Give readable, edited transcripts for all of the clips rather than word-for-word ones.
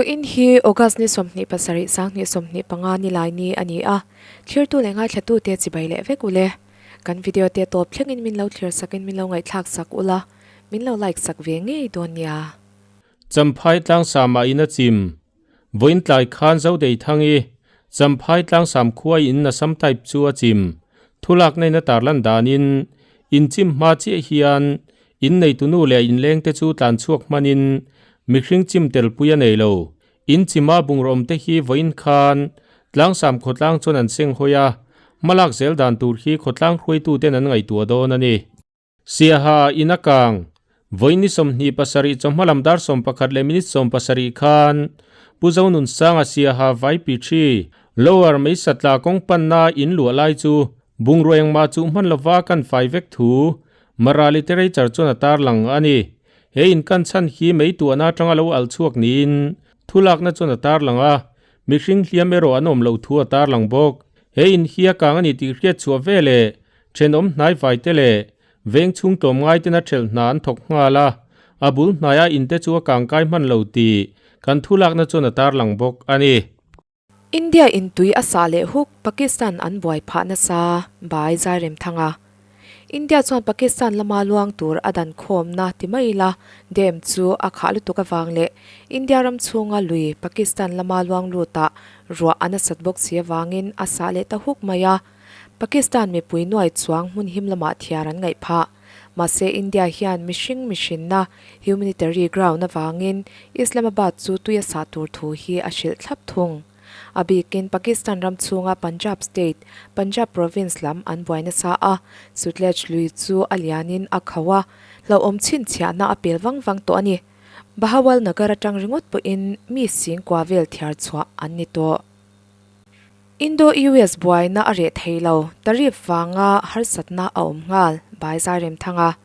Vawiin hi August ni 27 2025 ni lai ni a ni a, thlirtu leh ngaithlatute chibai leh vek ule. Kan video te tawp thlengin min lo thlir sakin min lo ngaihthlak sak ula, min lo like sak ve ngei dawn nia. Champhai tlangsama in a chim. Vawiin tlai khan Zodei Thangi, Champhai tlangsam khua in a sam type chu a chim. Thulakna in a tarlan danin, in chim hma chiah hian in neitunu leh a inleng te chu tlan chhuak hmanin mihring chim telpui a nei lo. In chima bungraw te hi vawiin khan tlangsam khawtlang chuan an seng hawi a, hmalak zel dan tur hi khawtlang hruaituten an ngaihtuah dawn a ni. Siaha in a kang. Vawiin ni 27 chawhma lam dar 11 leh minute 70 khan Pu Zonunsanga Siaha Vaipi Thi, Lower Meisatla kawng panna in luah lai chu bungrua engmah chuh hman lova kan fai vek thu Mara Literature chuan a tarlang a ni. He in kan chhan hi mei tuahna atanga lo alh chhuak niin thu lakna chuan a tarlang a, mihring hliam erawh an awm loh thu a tarlang bawk. He in hi a kang a ni tih hriat chhuah veleh Thenawm hnaivai te leh veng chhung tlawmngai tena thelh hna an thawk nghal a, a bul hnaia in te chu a kangkai hman lo tih kan thulakna chuan a tarlang bawk a ni. India in tui a sah leh huk Pakistan an buai phah nasa, Bai Zairemthanga. India chuan Pakistan lama luang tur a dan khawmna ti mai ila dam chu a khah lutuk avang leh India ram chhunga lui Pakistan lama luang lutah ruah a nasat bawk si avangin a sah leh ta huk mai a. Pakistan mipui nuai chuang hmun him lamah thiar an ngaih phah. Mahse India hian mihring mihrinna, humanitary ground, avangin Islamabad chu tui a sah tur thu hi a hrilh thlap thung. A bikin Pakistan ram chhunga Punjab state, Punjab province lam an buai nasa a, Sutlej lui chu a lianin a khauh a, hlauhawm chhinchhiahna a pel vang vang tawh a ni. Bahawal Nagar atang ringawt pawhin mi sing kua vel thiar chhuah an ni tawh. Indo-US buaina a reh thei lo, tariff vanga harsatna a awm nghal, Bai Zairemthanga.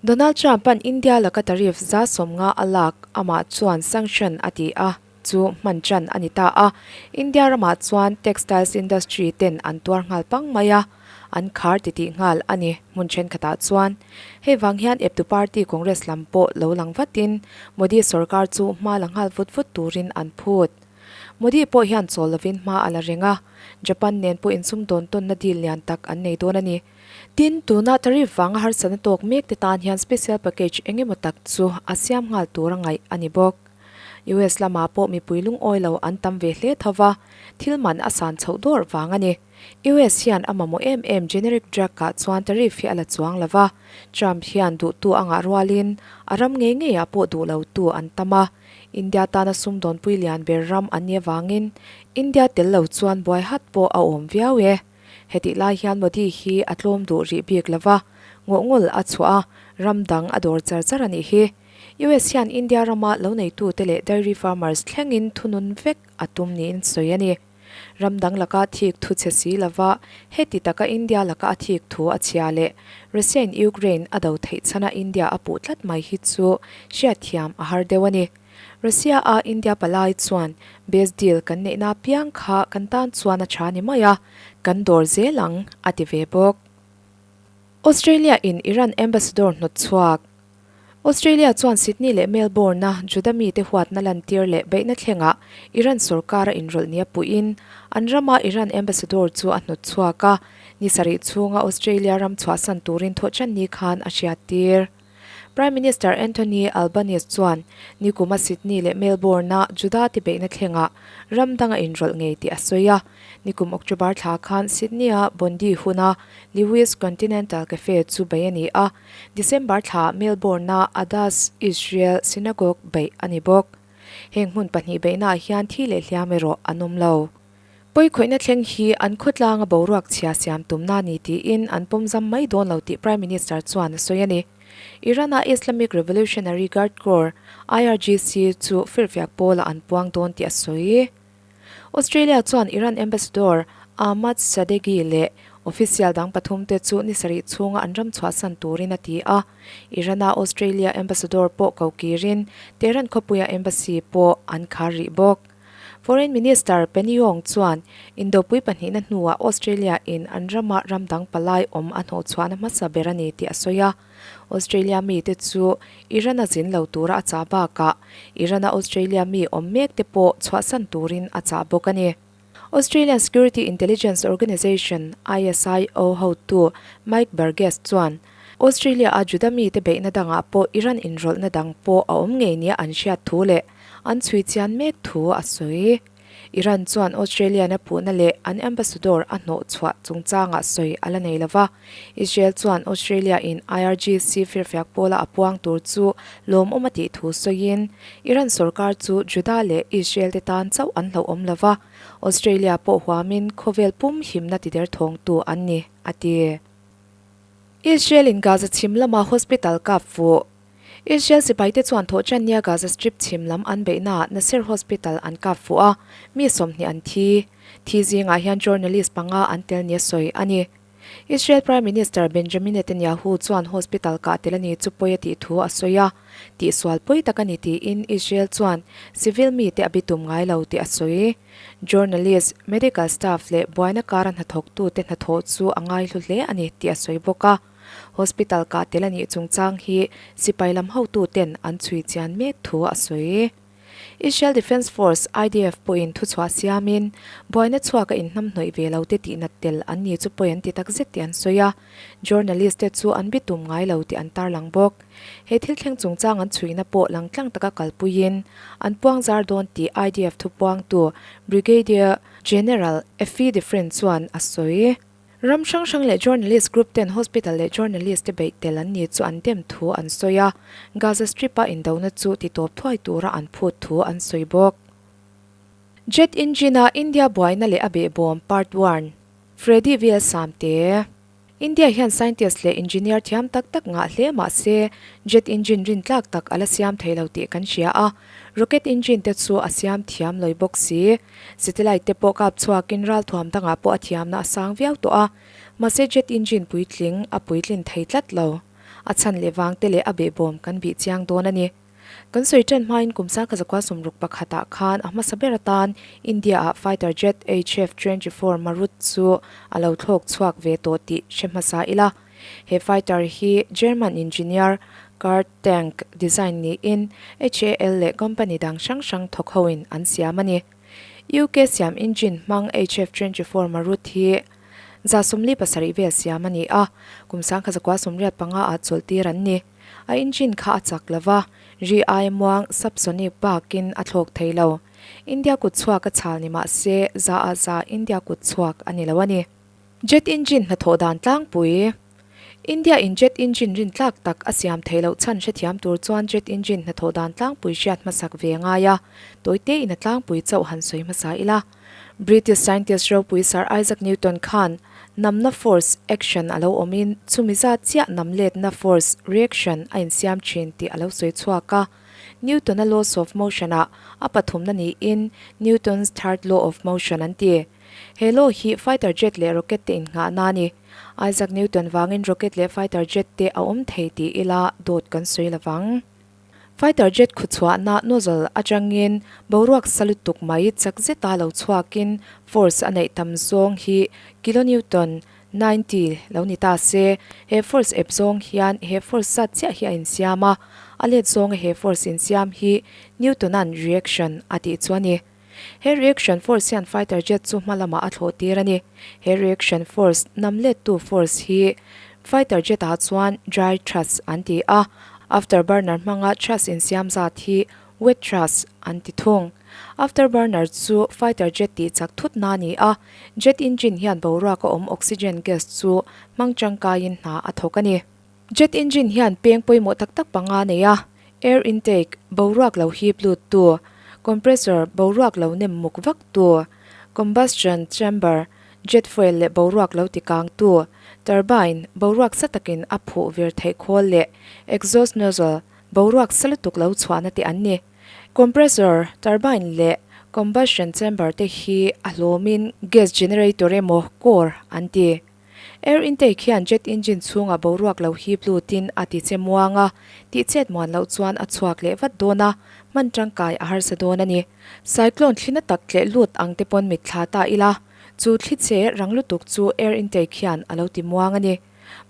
Donald Trump-a'n India laka tariff za 50 a lak amah chuan sanction a ti a, chu hman ṭan a ni ta a. India ramah chuan textiles industry ten an tuar nghal pang mai a, an khar titih nghal a ni hmun ṭhenkhatah chuan. Hei vang hian eptu party Congress lam pawh lo lang vatin Modi sorkar chu hma la nghal vut vut turin an phut. Modi pawh hian chawl lovin hma a la reng a, Japan nen pawh insum dawn tawnna deal lian tak an nei dawn a ni. Tin, tuna tariff vanga harsatna tawk mek te tan hian special package eng emaw tak chu a siam nghal tur a ngaih a ni bawk. US lamah pawh mipui lungawi lo an tam ve hle tho va, thil man a san chhoh dawr vang a ni. US hian a mamawh em em generic drug ah chuan tariff hi a la chuang lo va, Trump hian duhtu a ngah rualin a ram ngei ngeiah pawh duh lotu an tam a. India tana sumdawnpui lian ber ram an nih avangin India tel lo chuan buai hat pawh a awm viau e. Hetih lai hian Modi hi a tlawm duh rih bik lo va, ngawhngul a chhuah a, ram dang a dawr char char a nih hi. US hian India rama lo neitute leh dairy farmers thlengin thunun vek a tum niin sawi a ni. Ram dang laka thik thu chhe si lova, heti taka India laka a thik thu a chhia leh Russia in Ukraine a do theih chhana India a puh tlat mai hi chu hriatthiam a har deuh a ni. Russia a India palai chuan base deal kan neihna piang kha kan tan chuan a tha ni mai a, kan dawr zel ang, a ti ve bawk. Australia in Iran ambassador hnawt chhuak. Australia chuan Sydney leh Melbourne-a Juda mite huatna lantir leh beihna thlengah Iran sorkar a inrawlh nia puihin an rama Iran ambassador chu a hnawt chhuak a, ni sarih chhunga Australia ram chhuahsan turin thawhchan ni khan a hriattir. Prime Minister Anthony Albanese chuan nikuma Sydney leh Melbourne-a Juda te beihna thlengah ram dang a inrawlh ngei tih a sawi a. Nikum October thla khan Sydney-a Bondi huna Lewis Continental Cafe chu bei a ni a, December thla Melbourne-a Adas Israel Synagogue beih a ni bawk. Heng hmun pahnih beihnaah hian thi leh hliam erawh an awm lo. Pawikhawihna thleng hi an khawtlanga boruak chhia siam tumna ni tiin an pawmzam mai dawn lo tih Prime Minister chuan a sawi a ni. Iran-a Islamic Revolutionary Guard Corps, IRGC, chu firfiak pawlah an puang dawn tih a sawi. Australia chuan Iran ambassador Ahmad Sadeghi leh official dang pathum te chu ni sarih chhunga an ram chhuahsan turin a ti a. Iran-a Australia ambassador pawh ko kirin Tehran khawpuia embassy pawh an khar rih bawk. Foreign Minister Penny Wong chuan Indopui pahnihna hnuah Australia in an rama ram dang palai awm a hnawhchhuahna hmasa ber a ni tih a sawi a. Australia mite chu Iran a zin lo tura a chah bakah Iran a Australia mi awm mek te pawh chhuahsan turin a chah bawk a ni. Australian Security Intelligence Organisation, ISIO, hotu Mike Burgess chuan Australia a Juda mite beihna dangah pawh Iran inrawlhna dang pawh a awm ngei nia an hriat thu leh an chhui chian mek thu a sawi. Iran chuan Australian a puhna leh an ambassador a hnawh chhuah chungchangah sawi a la nei lo va. Israel chuan Australia in IRGC firfiak pawla a puang tur chu lawmawm a tih thu sawiin, Iran sorkar chu Juda leh Israel te tan chauh an hlauhawm lo va, Australia pawh huamin khawvel pum himna tider thawngtu an ni, a ti. Israel in Gaza chhim lama hospital kap fuh. Israel sipaite chuan thawhṭannia Gaza Strip chhim lam an beihnaah Nasser Hospital an kap fuh a, mi 20 an thi. Thi zingah hian journalist panga an tel nia sawi a ni. Israel Prime Minister Benjamin Netanyahu chuan hospital kah tel a ni chu pawi a tih thu a sawi a, tihsual pawi tak a ni tiin Israel chuan civil mite a bitum ngai lo tih a sawi. Journalist, medical staff leh buaina kara hnathawktute hnathawh chu a ngaihlu hle a ni tih a sawi bawk a. Hospital kah tel a nih chungchang hi sipai lam hotuten an chhui chian mek thu a sawi. Israel Defence Force, IDF, pawhin thuchhuah siamin, buaina chhuak a inhnamhnawih ve lo te tihnat tel an ni chu pawi an ti tak zet tih an sawi a, journalist te chu an bitum ngai lo tih an tarlang bawk. He thil thleng chungchang an chhuihna pawh langtlang taka kalpuiin an puang zar dawn tih IDF thupuangtu Brigadier General Effie Defrin chuan a sawi. Ram hrang hrang leh journalist group ten hospital leh journalist te beih tel an ni chu an dem thu an sawi a, Gaza Strip-a indona chu titawp thuai tura an phut thu an sawi bawk. Jet engine-a India buaina leh a behbawm Part One, Freddy V Samte. India hian scientist leh engineer thiam tak tak ngah hle mah se jet engine rintlak tak a la siam thei lo tih kan hria a, rocket engine te chu a siam thiam lawi bawk si. Satellite te pawh kap chhuakin ralthuam dangah pawh a thiamna a sang viau tawh a, mahse jet engine puitling a puitlin thei tlat lo. A chhan leh vang te leh a behbawm kan bih chiang dawn a ni. Kan sawi ṭan hmain kum sangkha zakua sawmruk pakhatah khan a hmasa ber atan India-ah fighter jet HF 24 Marut chu a lo thlawk chhuak ve tawh tih hre hmasa ila. He fighter hi German engineer Kurt Tank design niin HAL leh company dang hrang hrang thawk hoin an siam a ni. UK siam engine hmang HF 24 Marut hi 47 vel siam a ni a, kum sangkha zakua 85 ah chawlhtir an ni. A engine kha a chak lo va, ri aia muang subsonic bakin a thlawk thei lo. India kut chhuak a chhal ni mah se za ah za India kut chhuak a ni lo a ni. Jet engine hnathawh dan tlangpui. India in jet engine rintlak tak a siam theih loh chhan hrethiam tur chuan jet engine hnathawh dan tlangpui hriat hmasak ve a ngai a, tawite in a tlangpui chauh han sawi hmasa ila. British scientist ropui Sir Isaac Newton khan namna force, action, a lo awmin chumi zat chiah nam letna force, reaction, a insiam thin tih a lo sawi chhuak a. Newton-a laws of motion-ah a pathumna niin Newton's third law of motion an ti. He law hi fighter jet leh rocket te innghahna a ni. Isaac Newton vangin rocket leh fighter jet te a awm thei ti ila dawt kan sawi lovang. Fighter jet khuchhuahna nozzle atangin boruak sa lutuk mai chak zeta lo chhuakin force a neih tam zawng hi kilonewton 90 lo ni ta se, he force ep zawng hian he force zat chiah hi a insiam a, a let zawnga he force insiam hi Newton-a'n reaction a tih chu a ni. He reaction force hian fighter jet chu hma lamah a thlawh tir a ni. He reaction force nam lettu force hi fighter jet ah chuan dry thrust an ti a, afterburner hmanga thrust insiam zat hi wet thrust an ti thung. Afterburner chu fighter jet tih chak thut na a ni a, jet engine hian boruak a awm oxygen gas chu hmang tangkaiin hna a thawk a ni. Jet engine hian peng pawimawh tak tak panga a nei a, air intake, boruak lo hip lut tu, compressor, boruak lo nem muk vak tu, combustion chamber, jet fuel leh boruak lo ti kang tu, turbine, boruak sa takin a phuh vir theih khawl leh exhaust nozzle, boruak sa lutuk lo chhuahna te an ni. Compressor, turbine leh combustion chamber te hi a hlawmin gas generator emaw core an ti. Air intake hian jet engine chhunga boruak lo hip lutin a ti che muang a, tih chet muan loh chuan a chhuak leh vat dawn a, hman tangkai a harsa dawn a ni. Cyclone thli na tak tleh lut ang te pawn mitthla ta ila, chu thli che rang lutuk chu air intake hian a lo ti muang a ni.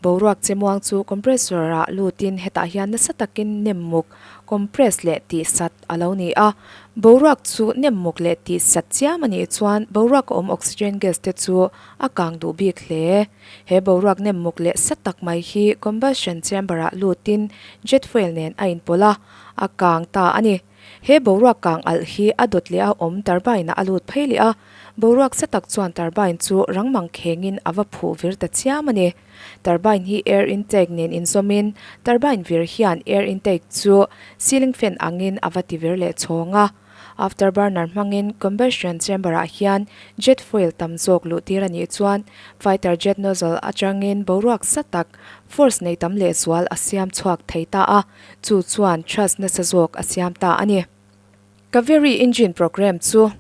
Boruak che muang chu compressor ah lutin hetah hian nasa takin nem muk, compress, leh tih sat a lo ni a. Boruak chu nem muk leh tih sat chiam a nih chuan boruak a awm oxygen gas te chu a kang duh bik hle. He boruak nem muk leh sat tak mai hi combustion chamber ah lutin jet fuel nen a inpawlh a, a kang ta a ni. He boruak kang alh hi a dawt leh a awm turbine ah a lut phei leh a, boruak sa tak chuan turbine chu rang mang khengin a va phuh vir ta chiam a ni. Turbine hi air intake nen inzawmin turbine vir hian air intake chu ceiling fan angin a va ti vir leh chhawng a. Afterburner hmangin combustion chamber ah hian jet fuel tam zawk luh tir a nih chuan fighter jet nozzle atangin boruak sa tak force nei tam lehzual a siam chhuak thei ta a. Chu chuan thrust nasa zawk a siam ta a ni. Kaveri engine program chu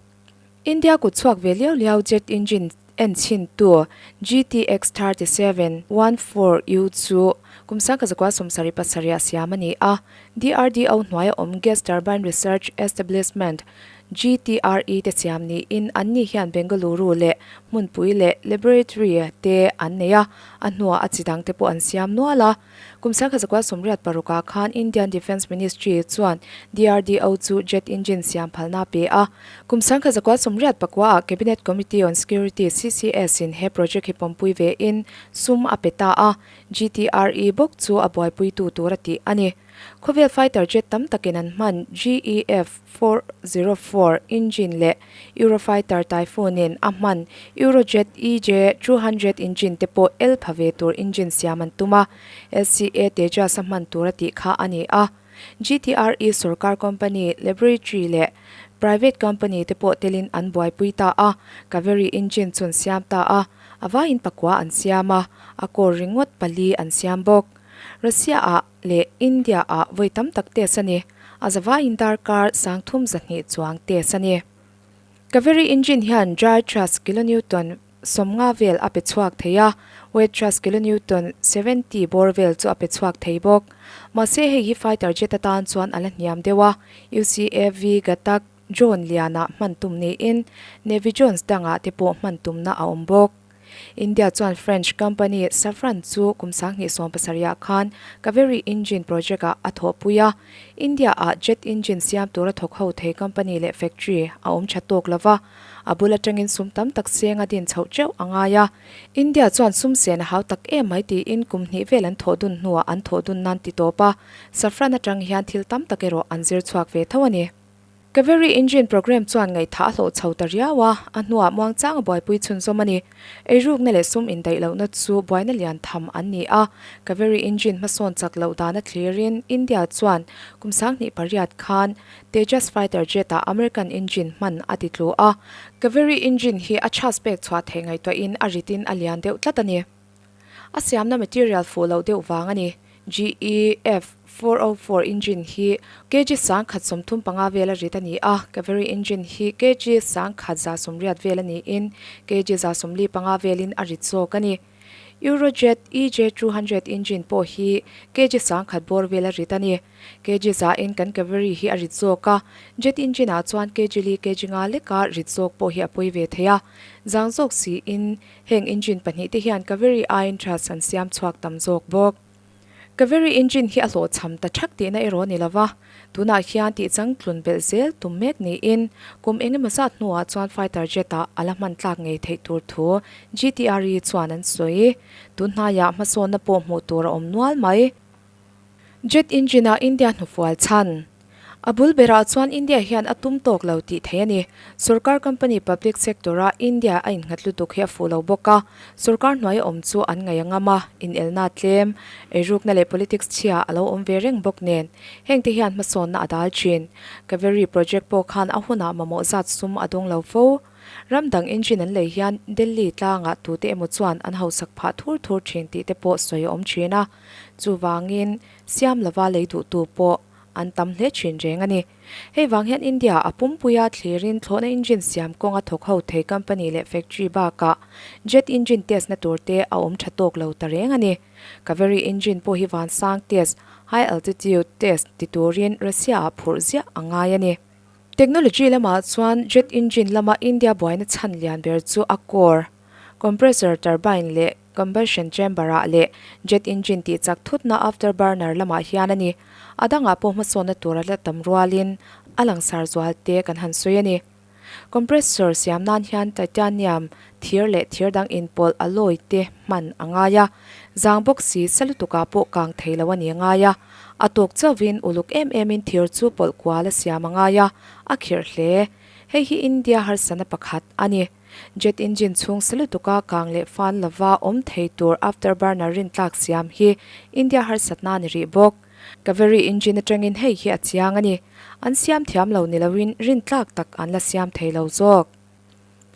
India kut chhuak ve liau liau jet engine en chhintu GTX 37 14U chu kum sangkazakua 77 a siam a ni a. DRDO hnuaia awm Gas Turbine Research Establishment, GTRE, te siam niin anni hian Bengaluru leh hmunpui leh laboratory te an nei a, a hnuah a chi dangte pawh an siam nual a. Kum 1986 ah khan Indian Defence Ministry chuan DRDO chu jet engine siam phalna a pe a. Kum 1989 ah Cabinet Committee on Security, CCS, in he project hi pawmpui ve in sum a pe ta a, GTRE bawk chu a buaipuitu tur a tih a ni. Khawvel fighter jet tam takin an hman GEF 404 engine leh Eurofighter Typhoon in a hman Eurojet EJ 200 engine te pawh el pha ve tur engine siam an tum a, LCA Tejas a hman tur a tih kha a ni a. GTRE sorkar company, laboratory leh private company te pawh telin an buaipui ta a, Kaveri engine chu an siam ta a, a vaiin pakua an siam a, a core ringawt pali an siam bawk. Russia ah leh India ah vawi tam tak test a ni. A zavaiin darkar 30 zahnih chuang test a ni. Kaveri engine hian dry thrust kilonewton 50 vel a pe chhuak thei a, wet thrust kilonewton 70 bawr vel chu a pe chhuak thei bawk. Mahse hei hi fighter jet atan chuan a la hniam deuh a, UCAV Ghatak drone lianah hman tum niin Navy drones dangah te pawh hman tumna a awm bawk. India chuan French company Safran chu kum 2017 ah khan Kaveri engine project ah a thawhpui a. India ah jet engine siam tura thawk ho thei company leh factory a awm tha tawk lova, a bul atangin sum tam tak seng a din chhoh teuh a ngai a. India chuan sum sen a hau tak em mai tiin kum hnih vel an thawh dun hnuah an thawh dun nan ti tawp a, Safran atang hian thil tam tak erawh an zir chhuak ve tho a ni. Kaveri engine program chuan ngaihthah a hlawh chho ta riau a, a hnuah muangchang a buaipui chhunzawm a ni. Eirukna leh sum indaih lohna chu buaina lian tham an ni a, Kaveri engine hmasawn chak loh dana thlirin India chuan kum 2008 khan Tejas fighter jet-ah American engine hman a ti tlu a, Kaveri engine hi a chhas pek chhuah theih ngaihtuahin a ritin a lian deuh tlat a ni. A siamna material fuh loh deuh vang a ni. GEF 404 engine hi kg 1035 vel a rit a ni a, Kaveri engine hi kg 1180 vel a niin kg 145 velin a rit zawk a ni. Eurojet EJ 200 engine pawh hi kg 1000 bawr vel a rit a ni. Kg zain kan Kaveri hi a rit zawk a, jet engine ah chuan kg li kg nga leka rit zawk pawh hi a pawi ve thei a. Zang zawk siin Heng engine pahnihte hian Kaveri aiin thrust an siam chhuak tam zawk bawk. Kaveri engine hi a hlawhchham ta thak tihna erawh a ni lova, tunah hian tihchang tlun belh zel tum mek niin kum eng emaw zat hnuah chuan fighter jet-ah a la hman tlak ngei theih tur thu GTRE chuan an sawi. Tun hnaiah hmasawnna pawh hmuh tur a awm nual mai. Jet engine-ah India hnufual chhan. A bul berah chuan India hian a tum tawk lo tih theih a ni. Sorkar company public sector-a India a innghat lutuk hi a fuh lo bawk a, sorkar hnuaia awm chu an ngaih a ngam a, inelna tlem, eirukna leh politics chhia a lo awm ve reng bawk nen, hengte hian hmasawnna a dal thin. Kaveri project pawh khan a hunah mamawh zat sum a dawng lo fo. Ram dang engine an lei hian Delhi tlangah tute emaw chuan an hausak phah thur thur thin tih te pawh sawi a awm thin a, chuvangin siam lova lei duhtu pawh. an tam hle thin reng a ni. Hei vang hian India a pumpuia thlirin thlawhna engine siam kawnga thawk ho thei company leh factory bakah jet engine test na tur te a awm tha tawk lo ta reng a ni. Kaveri engine pawh hi vansang test, high altitude test, ti turin Russia ah phurh ziah a ngai a ni. Technology lamah chuan jet engine lama India buaina chhan lian ber chu a core, compressor turbine leh combustion chamber ah leh jet engine tih chak thutna afterburner lamah hian a ni. A dangah pawh hmasawnna tur a la tam rualin a langsar zual te kan han sawi a ni. Compressor siam nan hian titanium, thir leh thir dang inpawlh alloy te hman a ngai a, zang bawk si sa lutukah pawh kang thei lo a ni a ngai a. A tawk chauhin uluk em emin thir chu pawlh kual a siam a ngai a, a khirh hle. Hei hi India harsatna pakhat a ni. Jet engine chhung sa lutuka kang leh fan lova awm thei tur afterburner rintlak siam hi India harsatna a ni rih bawk. Kaveri engine atangin hei hi a chiang a ni. An siam thiam lo ni loin rintlak tak an la siam thei lo zawk.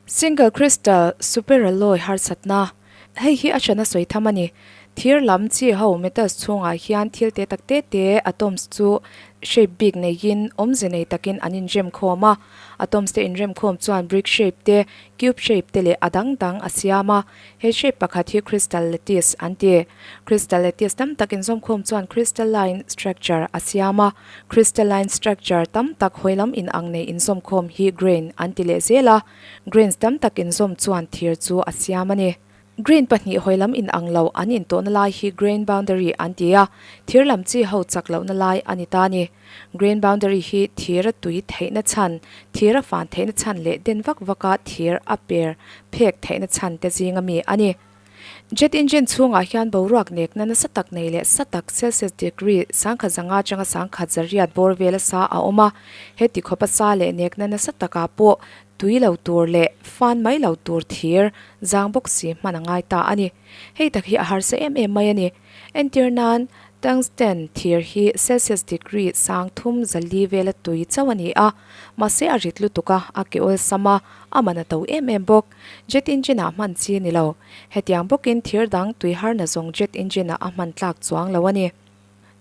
Single crystal superalloy harsatna, Hei hi a hran a sawi tham a ni. Thir lam chi ho metals chhungah hian thil te tak te te atoms chu shape bik neiin awmze nei takin an inrem khawm a. Atoms te inrem khawm chuan brick shape te, cube shape te leh a dang dang a siam a. He shape pakhat hi crystal lattice an ti. Crystal lattice tam tak inzawmkhawm chuan crystalline structure a siam a. Crystalline structure tam tak hawi lam inang nei inzawmkhawm hi grain an ti leh zel a. Grains tam tak inzawm chuan thir chu a siam a ni. Grain pahnih hawi lam inang lo an intawhna lai hi grain boundary an ti a, thir lam chi ho chak lohna lai a ni ta a ni. Grain boundary hi thir a tui theihna chhan, thir a fan theihna chhan leh den vak vaka thir a per phek theihna chhan te zinga mi a ni. Jet engine chhungah hian boruak nekna nasa tak nei leh sa tak Celsius degree sangkhat zanga atanga sangkhat zariat bawr vela sa a awm a. Heti khawpa sa leh nekna nasa takah pawh tui lo tur leh fan mai lo tur thir zang bawk si hman a ngai ta a ni. Hei tak hi a harsa em em mai a ni. Entir nan, tungsten thir hi Celsius degree sang thum zali vela tui chauh a ni a, mahse a rit lutuk a, a ke awlsam a, a man a to em em bawk. Jet engine ah hman chi a ni lo. Hetiang bawkin thir dang tui harna zawng jet engine ah a hman tlak chuang lo a ni.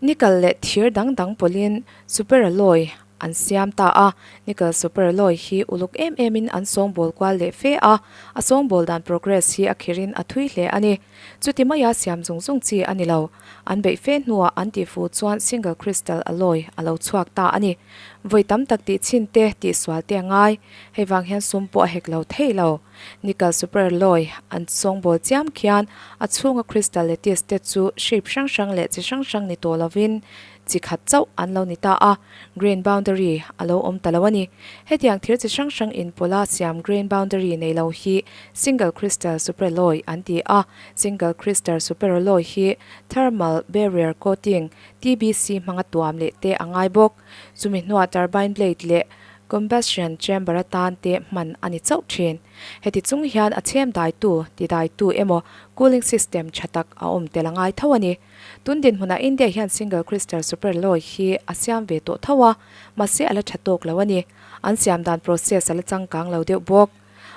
Nickel leh thir dang dang pawlhin superalloy an siam ta a, nickel superalloy hi uluk em emin an sawngbawl kual leh fe a, a sawngbawl dan progress hi a khirin a thui hle a ni. Chuti maia siam zung zung chi a ni lo. An beih fe hnuah an tihfu chuan single crystal alloy a lo chhuak ta a ni. Vawi tam tak tih chhin te, tih sual te a ngai. Hei vang hian sum pawh a hek lo thei lo. Nickel superalloy an sawngbawl chiam khian a chhunga crystal lattice te chu shape hrang hrang leh chi hrang hrang ni tawh lovin chi khat chauh an lo ni ta a, grain boundary a lo awm ta lo a ni. Hetiang thir chi hrang hrang inpawla siam grain boundary nei lo hi single crystal superalloy an ti a, single crystal superalloy hi thermal barrier coating, TBC, hmanga tuam leh te a ngai bawk. Chumi hnuah turbine blade leh Combustion chamber atan te hman a ni chauh thin. Heti chung hian a chhem daitu, ti daitu emaw cooling system tha tak a awm tel a ngai tho a ni. Tun dinhmunah India hian single crystal superalloy hi a siam ve tawh tho a, mahse a la tha tawk lo a ni. An siam dan process a la changkang lo deuh bawk.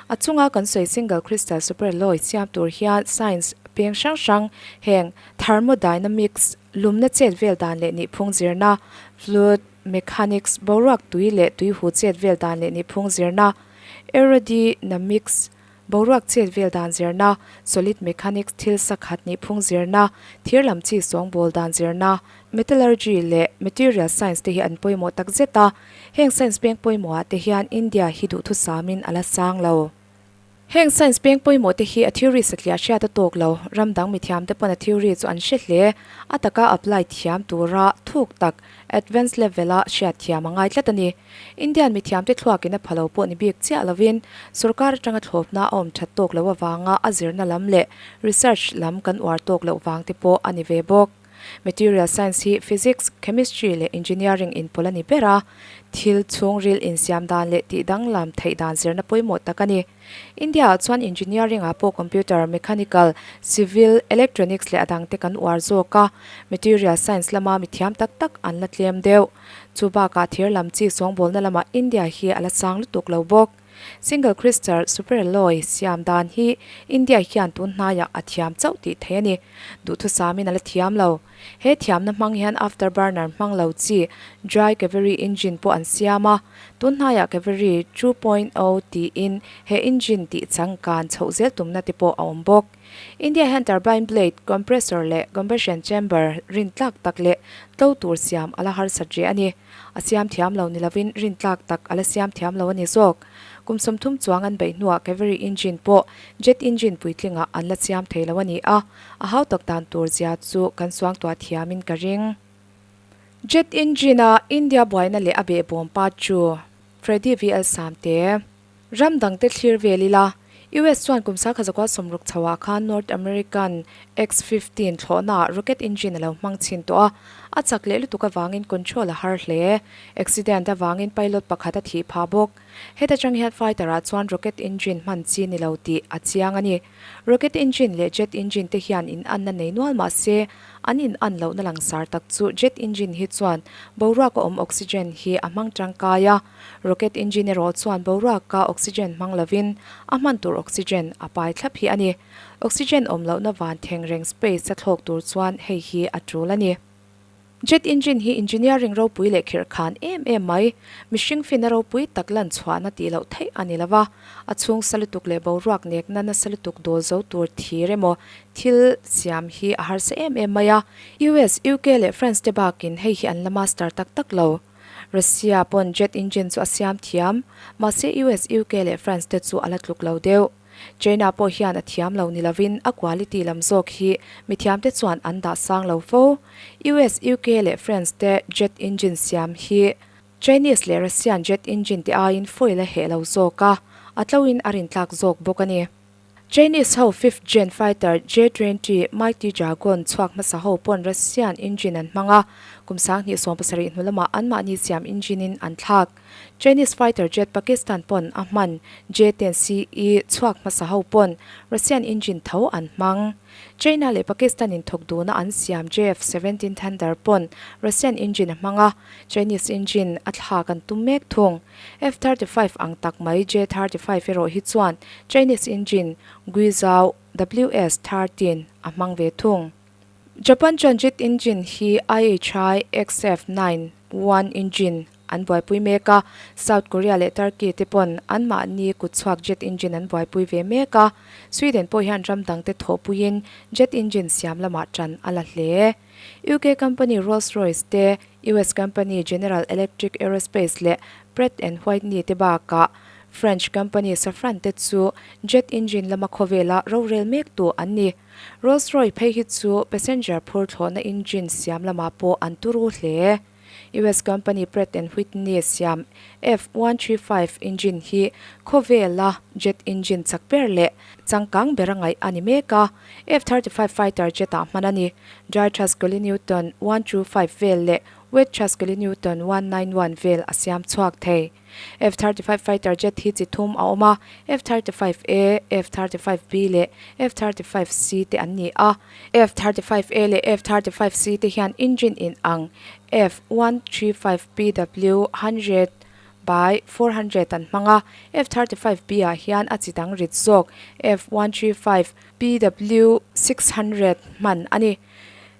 A chunga kan sawi single crystal superalloy siam tur hian science peng hrang hrang heng thermodynamics, lumna chet vel dan leh nihphung zirna, fluid, Mechanics, boruak tui leh tui hu chet vel dan leh nihphung zirna, Aerodynamics, boruak chet vel dan zirna, Solid mechanics, thil sakhat nihphung zirna, thir lam chi sawngbawl dan zirna, Metallurgy leh Material science te hi an pawimawh tak zet a, heng science peng pawimawhah te hian India hi duhthusamin a la sang lo. Heng science peng pawimawh te hi a theory satliah hriat a tawk lo, ram dang mithiam te pawn a theory chu an hre hle, a taka apply thiam tura thuk tak, advance level a hriat thiam a ngai tlat a ni. Indian mithiam te thluakin a pha lo pawh ni bik chiah lovin, sorkar atanga thlawpna a awm that tawk loh avanga a zirna lam leh research lam kan uar tawk loh vang te pawh a ni ve bawk. Material science hi physics, chemistry leh engineering inpawlh a ni ber a, thil chhungril insiam dan leh tih danglam theih dan zirna pawimawh tak a ni. India-ah chuan engineering-ah pawh computer, mechanical, civil, electronics leh a dangte kan uar zawk a, material science lama mithiam tak tak an la tlem deuh. Chu bakah thir lam chi sawngbawlna lamah India hi a la sang lutuk lo bawk. Single crystal superalloy siam dan hi India hian tun hnaiah a thiam chauh tih theih a ni. Duhthusamin a la thiam lo. He thiamna hmang hian afterburner hmang lo chi dry Kaveri engine pawh an siam a. Tun hnaiah Kaveri 2.0 tiin he engine tih changkan chhoh zel tumna te pawh a awm bawk. India hian turbine blade, compressor leh combustion chamber rintlak tak leh tlo tur siam a la harsat rih a ni. A siam thiam lo ni lovin rintlak tak a la siam thiam lo a ni zawk. Kum 30 chuang an beih hnuah Kaveri engine pawh jet engine puitlingah an la siam thei lo a ni a, a hau tak dan tur zia chu kan suangtuah thiamin ka ring. Jet engine a India buaina leh a behbawm pa chu Freddy VL Samte. Ram dangte thlir vel ila, US chuan kum sakha zakua 60 chhoah khan North American X-15 thlawhnaah rocket engine a lo hmang chhin tawh a, a chak leh lutuk avangin control a har hle. Accident avangin pilot pakhat a thih phah bawk. Heta tang hian fighter-ah chuan rocket engine hman chi ni lo tih a chiang a ni. Rocket engine leh jet engine te hian inanna nei nual mah se, an inan lohna langsar tak chu jet engine hi chuan boruaka awm oxygen hi a hmang tangkai a. Rocket engine erawh chuan boruaka oxygen hmang lovin a hman tur oxygen a pai thlap hi a ni. Oxygen awm lohna van theng reng space a thlawk tur chuan hei hi a tul a ni. Jet engine hi engineering ropui leh khirh khan em em mai, mihring fina ropui tak lan chhuahna tih loh theih a ni lova. A chhung sa lutuk leh boruak nekna nasa lutuk dawl zo tur thir emaw thil siam hi a harsa em em mai a. US, UK leh France te bakin hei hi an la master tak tak lo. Russia pawn jet engine chu a siam thiam, mahse US, UK leh France te chu a la tluk lo deuh. China pawh hian a thiam lo ni lovin a quality lam zawk hi mithiam te chuan an dah sang lo fo. US, UK leh France te jet engine siam hi Chinese leh Russian jet engine te aiin foil a heh lo zawk a, a tloin a rintlak zawk bawk a ni. Chinese ho fifth gen fighter J-20 Mighty Dragon chhuak hmasa ho pawn Russian engine an hmang a, kum 2017 hnu lamah anmahni siam engine in an thlak. Chinese fighter jet Pakistan pawn a hman J-10 CE chhuak hmasa ho pawn Russian engine tho an hmang. China leh Pakistan in thawk duhna an siam JF-17 Thunder pawn Russian engine a hmang a, Chinese engine a thlak an tum mek thung. F-35 ang tak mai J-35 erawh hi chuan Chinese engine Guizhou WS-13 a hmang ve thung. Japan chuan jet engine hi IHI XF-9 one engine an buaipui mek a, South Korea leh Turkey te pawn anmahni kutchhuak jet engine an buaipui ve mek a, Sweden pawh hian ram dangte thawhpuiin jet engine siam lamah ṭan a la hle. UK company Rolls-Royce te, US company General Electric Aerospace leh Pratt and Whitney te bakah French company Safran te chu jet engine lama khawvela rorel mektu an ni. Rolls-Royce phei hi chu passenger phur thlawhna engine siam lamah pawh an turu hle. US company Pratt and Whitney siam F-135 engine hi khawvela jet engine chak ber leh changkang bera ngaih a ni mek a, F-35 fighter jet-ah hman a ni. Dry thrust kilonewton 125 vel leh wet thrust kilonewton 191 vel a siam chhuak thei. F-35 fighter jet hi chi thum a awm a, F-35A, F-35B leh F-35C te an ni a. F-35A leh F-35C te hian engine in ang F-135PW 100 by 400 an hmang a, F-35B ah hian a chi dang rit zawk F-135PW 600 hman a ni.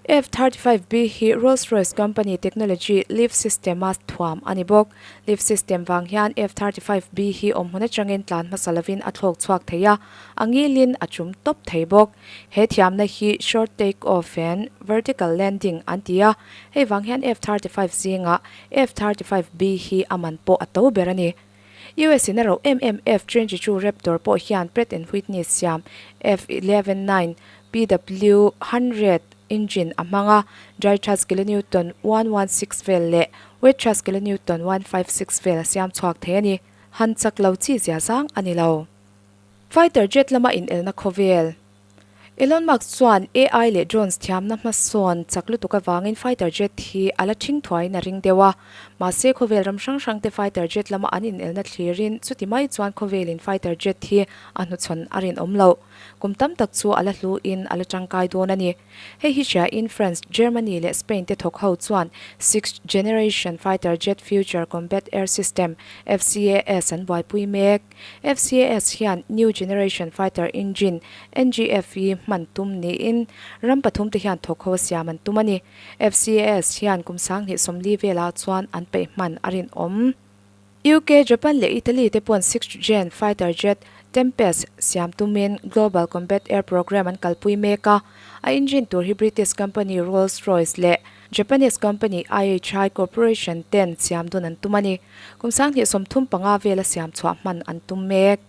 F-35B hi Rolls-Royce company technology lift system-a thuam a ni bawk. Lift system vang hian F-35B hi awm hmun atangin tlan hmasa lovin a thlawk chhuak thei a, a ngilin a chum tawp thei bawk. He thiamna hi short take off and vertical landing an ti a, hei vang hian F-35 zingah F-35B hi a man pawh a to ber a ni. US in a roh em em F-22 Raptor pawh hian Pratt and Whitney siam F-11 9 PW-100 engine a hmang a, dry thrust kilonewton 116 vel leh wet thrust kilonewton 156 vel a siam chhuak thei a ni. Han chak lo chi zia zang a ni lo. Fighter jet lama inelna khawvel. Elon Musk chuan AI leh drones thiamna hmasawn chak lutuk avangin fighter jet hi a la ṭhing thuaiin a ring deuh a. Mahse, khawvel ram hrang hrangte fighter jet lama an inelna thlirin chuti mai chuan khawvelin fighter jet hi a hnuchhawn a rinawm loh. Kum tam tak chu a la hluin a la tangkai dawn a ni. Hei hi hriain France, Germany leh Spain te thawk ho chuan Sixth Generation Fighter Jet Future Combat Air System, FCAS, an buaipui mek. FCAS hian New Generation Fighter Engine, NGFE, hman tum niin ram pathum te hian thawk ho a siam an tum a ni. FCAS hian kum 2040 velah chuan an peih hman a rinawm. UK, Japan leh Italy te pawn Sixth Gen Fighter Jet, Tempest, siam tumin Global Combat Air Programme an kalpui mek a. A engine tur hi British company Rolls-Royce leh Japanese company IHI Corporation ten siam dun an tum a ni. Kum 2035 vela siam chhuah hman an tum mek.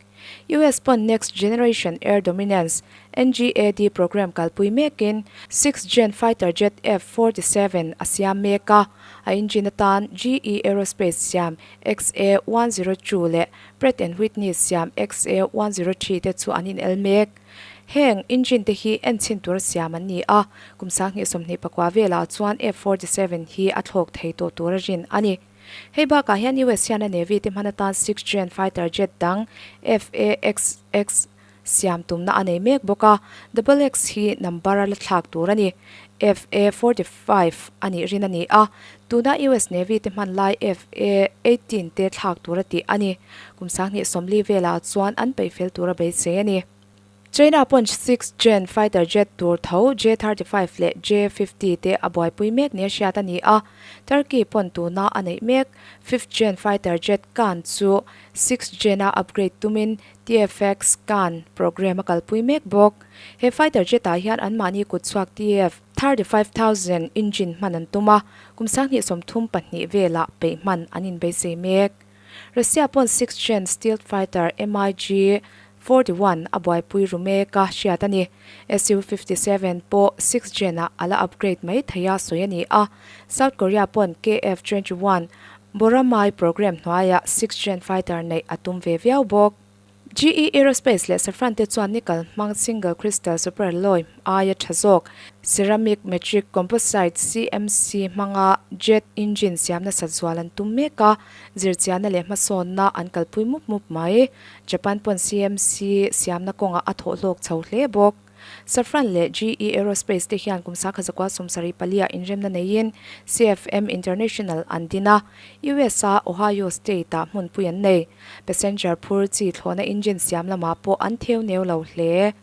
US pawn Next Generation Air Dominance, NGAD, programme kalpui mekin Sixth Gen Fighter Jet F-47 a siam mek a, a engine atan GE Aerospace siam XA-102 leh Pratt and Whitney siam XA-103 te chu an inel mek. Heng engine te hi enchhin tura siam an ni a, kum 2024 velah chuan F-47 hi a thlawk thei tawh tura rin a ni. Hei bakah hian US hian a Navy te hman atan Sixth Gen fighter jet dang FAXX siam tumna a nei mek bawk a, Double X hi number a la thlak tur a ni. FA 45 a nih rin a ni a, tuna US Navy te hman lai FA 18 te thlak tur a tih a ni. Kum 2040 velah chuan an peih fel tur a beisei a ni. China pawn Sixth Gen fighter jet tur tho J-35 leh J-50 te a buaipui mek nia hriat a ni a, Turkey pawn tuna a neih mek Fifth Gen fighter jet Kaan chu Sixth Gen-a upgrade tumin TFX Kaan program a kalpui mek bawk. He fighter jet-ah hian anmahni kutchhuak TF 35000 engine hman an tum a, kum 2032 velah peih hman an inbeisei mek. Russia pawn Sixth Gen stealth fighter MiG 41 a buaipui ru mek a hriat a ni. Su 57 pawh Sixth Gen ah a la upgrade mai thei a sawi a ni a. South Korea pawn KF 21 Boramae program hnuaiah Sixth Gen fighter neih a tum ve viau bawk. GE Aerospace leh Safran te chuan nickel hmang single crystal superalloy aia tha zawk ceramic matrix composite, CMC, hmanga jet engine siam nasat zual an tum mek a, zirchianna leh hmasawnna an kalpui mup mup mai. Japan pawn CMC siamna kawngah a thawh hlawk chho hle bawk. Safran leh GE Aerospace te hian kum 1974 ah inremna neiin CFM International an din a, US-a Ohio State-ah hmunpui an nei. Passenger phur chi thlawhna engine siam lamah pawh an theu neu lo hle.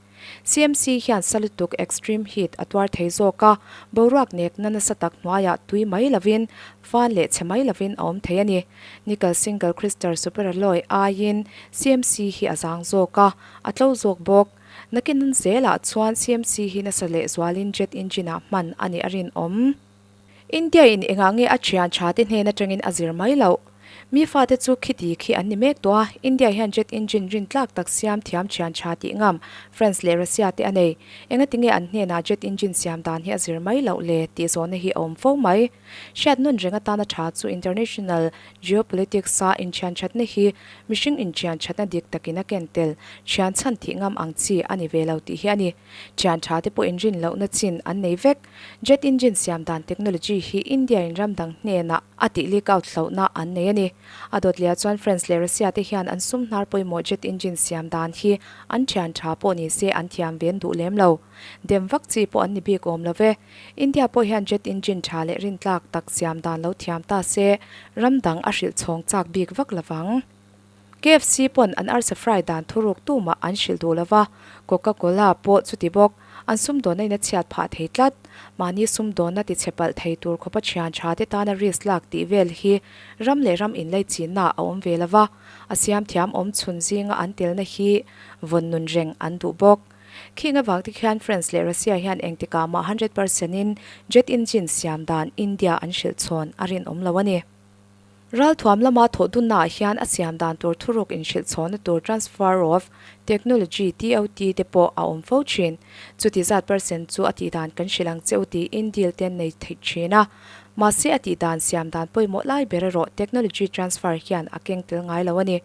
CMC hian sa lutuk extreme heat a tuar thei zawk a, boruak nekna nasa tak hnuaiah tui mai lovin, fan leh chhe mai lovin a awm thei a ni. Nickel single crystal superalloy aiin CMC hi a zang zawk a, a tlo zawk bawk. Nakin zelah chuan CMC hi nasa lehzualin jet engine-ah hman a nih a rinawm. India in engah nge a thian tha te hnen atangin a zir mai loh? Mi fate chu khiti khi an ni mek tawh a, India hian jet engine rin tlak tak siam thiam thian tha tih ngam France leh Russia te a nei. Engati nge an hnenah jet engine siam dan hi a zir mai loh le tih zawhna hi a awm fo mai. Hriat nun reng atana tha chu international geopolitics a inthian thatna hi mihring inthian thatna dik takin a ken tel thian chhan thih ngam ang chi a ni ve lo tih hi a ni. Thian tha te pawh inrin lohna chin an nei vek. Jet engine siam dan technology hi India in ram dang hnenah a tih leak out hlauhna an nei a ni. A dawt leh ah chuan France leh Russia te hian an sum hnar pawimawh jet engine siam dan hi an thian tha pawh ni se an thiam ven duh lem lo. Dem vak chi pawh an ni bik awm lo ve. India pawh hian jet engine tha leh rintlak tak siam dan lo thiam ta se ram dang a hrilh chhawng chak bik vak lovang. KFC pawn an arsa fry dan thuruk tumah an hrilh duh lova, Coca Cola pawh chuti bawk, an sumdawnna in a chhiat phah thei tlat. Mahni sumdawnna ti chhe palh thei tur khawpa thian tha te tana risk lak tih vel hi ram leh ram inlei chinna a awm ve lova, a siam thiam awm chhun zinga an telna hi vawn nun reng an duh bawk. Khing avang te khian France leh Russia hian engtikah mah 100% in jet engine siam dan India an hrilh chhawn a rinawm lo a ni. Ralthuam lama thawh dunnaah hian a siam dan tur thuruk inhrilh chhawnna tur Transfer of Technology, TOT, te pawh a awm fo thin. Chuti zat percent chu a tih dan kan hrilh ang che u tiin deal te an nei theih thin a. Mahse a tih dan siam dan pawimawh lai ber erawh technology transfer hian a keng tel ngai lo a ni.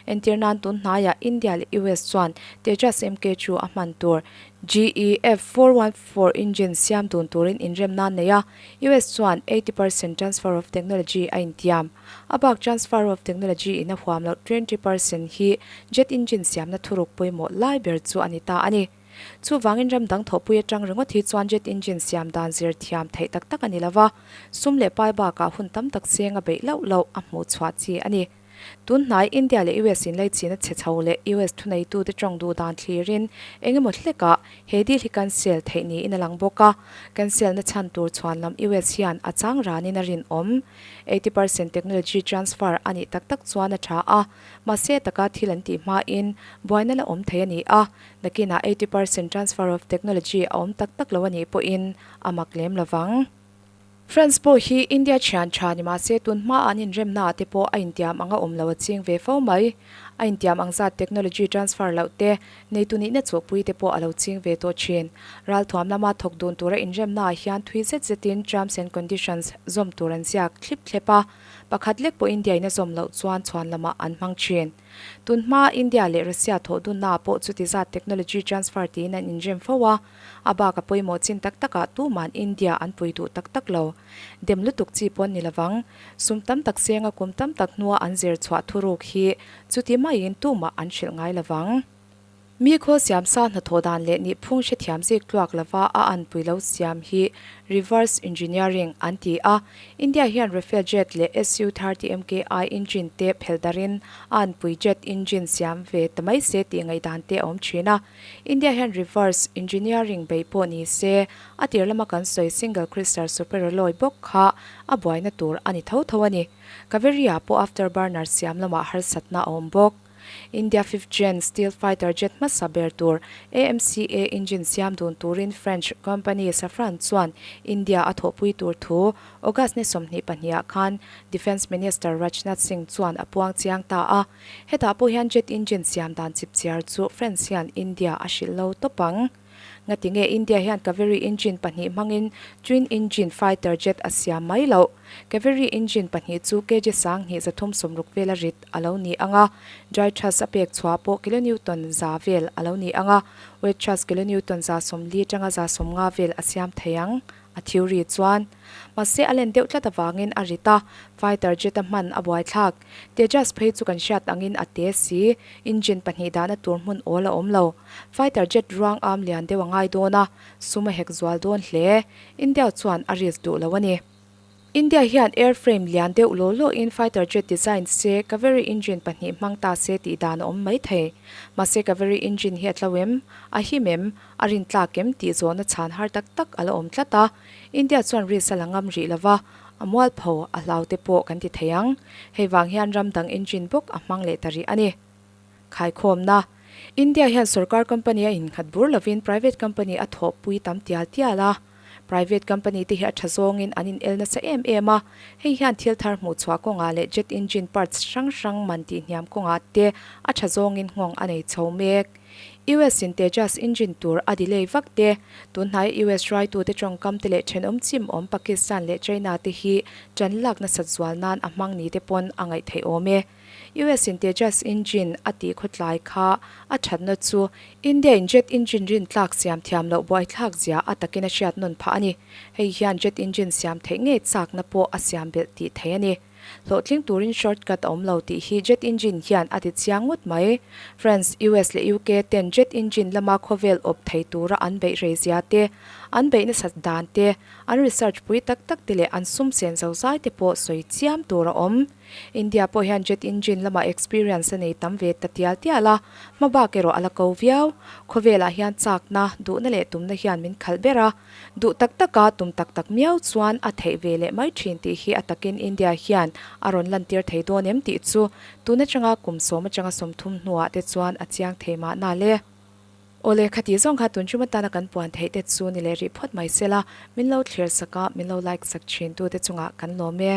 Entir nan tun hnaiah India leh US chuan Tejas MK chu a hman tur GEF 414 engine siam dun turin inremna a nei a, US chuan 80% transfer of technology a intiam. A bak transfer of technology in a huam loh 20% hi jet engine siamna thuruk pawimawh lai ber chu a ni ta a ni. Chuvangin ram dang thawhpui atang ringawt hi chuan jet engine siam dan zir thiam theih tak tak a ni lova, sum leh pai bakah hun tam tak cheng a beih loh loh a hmuh chhuah chi a ni. Tun hnai India leh US in leichina chhe chho leh US thuneitute tawng duh dan thlirin eng emaw hlekah he deal hi cancel theih niin a lang bawk a, cancel na chhan tur chhuan lam US hian a chang ranin a rinawm. 80% technology transfer a nih tak tak chuan a tha a, mahse taka thil an tih hmain buaina la awm thei a ni a, nakinah 80% transfer of technology a awm tak tak lo a nih pawhin a mak lem lovang. France pawh hi India thian tha ni mahse tun hma an inremna ah te pawh a intiam anga awm lo a ching ve fo mai. A intiam ang zat technology transfer loh te, neitu nihna chawhpui te pawh a lo ching ve tawh thin. Ralthuam lama thawk dun tura inremna ah hian thui zet zetin terms and conditions zawm tur an ziak thlip thlep a, pakhat lek pawh India in a zawm loh chuan chhuan lamah an hmang thin. Tun hma India leh Russia thawh dunna ah pawh chuti zat technology transfer tiin an inrem fo a, A bak a pawimawh chin tak takah tuman India an pui duh tak tak lo. Dem lutuk chi pawn ni lovang. Sum tam tak senga kum tam tak hnua an zir chhuah thuruk hi chuti maiin tumah an hrilh ngai lovang. Mi khawl siamsa hnathawh dan leh nihphung hrethiam zik tluak lova a anpui lo siam hi reverse engineering an ti a. India hian Rafale jet leh Su-30 MKI engine te phelh darin a anpui jet engine siam ve ta mai se tih ngaihdan te a awm thin a. India hian reverse engineering beih pawh ni se, a tir lama kan sawi single crystal superalloy bawk kha a buaina tur a ni tho tho a ni. Kaveri-ah pawh afterburner siam lamah harsatna a awm bawk. India fifth gen steel fighter jet hmasa ber tur AMCA engine siam dun turin French company Safran chuan India a thawhpui tur thu August ni 22 ah khan Defence Minister Rajnath Singh chuan a puang chiang ta a. Hetah pawh hian jet engine siam dan chipchiar chu France hian India a hrilh lo tawp ang. Ngati nge India hian Kaveri engine pahnih hmangin twin engine fighter jet a siam mai loh? Kaveri engine pahnih chu kg 2360 vela rit a lo ni ang a, dry thrust a pek chhuah pawh kilonewton za vel a lo ni ang a, wet thrust kilonewton 40 atanga 150 vel a siam thei ang. A theory chuan, mahse a len deuh tlat avangin a rit a, fighter jet a hman a buaithlak. Tejas phei chu kan hriat angin a te si, engine pahnih dahna tur hmun awl a awm lo. Fighter jet ruang am lian deuh a ngai dawn a, sum a hek zual dawn hle. India chuan a risk duh lo a ni. India hian airframe lian deuh law law in fighter jet design se Kaveri engine pahnih hmang ta se tih dan a awm mai thei. Mahse Kaveri engine hi a tlo em? A him em? A rin tlak em tih zawhna chhan har tak tak a la awm tlat a. India chuan risk a la ngam rih lova, a mualpho a hlau te pawh kan ti thei ang. Hei vang hian ram dang engine bawk a hmang leh ta rih a ni. Khaikhawmna, India hian sorkar company a innghat bur lovin private company a thawhpui tam tial tial a. Private company te hi a tha zawngin an in el nasa em em a, hei hian thil thar hmuh chhuah kawngah leh jet engine parts hrang hrang man tih hniam kawngah te a tha zawngin nghawng a nei chho mek. US in Tejas engine tur a delay vak te, tunhnai US hruaitute tawngkam te leh thenawm chim awm Pakistan leh China te hi tan lak nasat zual nan a hmang ni te pawn a ngaih theih awm e. US in Tejas engine a tih khawtlai kha a thatna chu India in jet engine rintlak siam thiam loh buaithlak zia a takin a hriat nawn phah a ni. Hei hian jet engine siam theih ngei chakna pawh a siam belh tih theih a ni. Hlawhtling turin shortcut a awm lo tih hi jet engine hian a ti chiang ngawt mai. France, US leh UK ten jet engine lama khawvel awp thei tura an beih rei zia te, an beih nasat dan te, an research pui tak tak te leh an sum sen zozai te pawh sawi chiam tur a awm. India pawh hian jet engine lamah experience a nei tam ve ta tial tial a, hma bak erawh a la ko viau. Khawvelah hian chakna, duhna leh tumna hian min khalh ber a, duh tak taka tum tak tak miau chuan a theih ve leh mai thin tih hi a takin India hian a rawn lantir thei dawn em tih chu tun atanga kum sawm atanga 30 hnuah te chuan a chiang thei mahna le. Awle, khati zawng kha tun tum atana kan puan theih te chu ni leh rih phawt mai sela, min lo thlir sak a, min lo like sak thin tute chungah kan lawm e.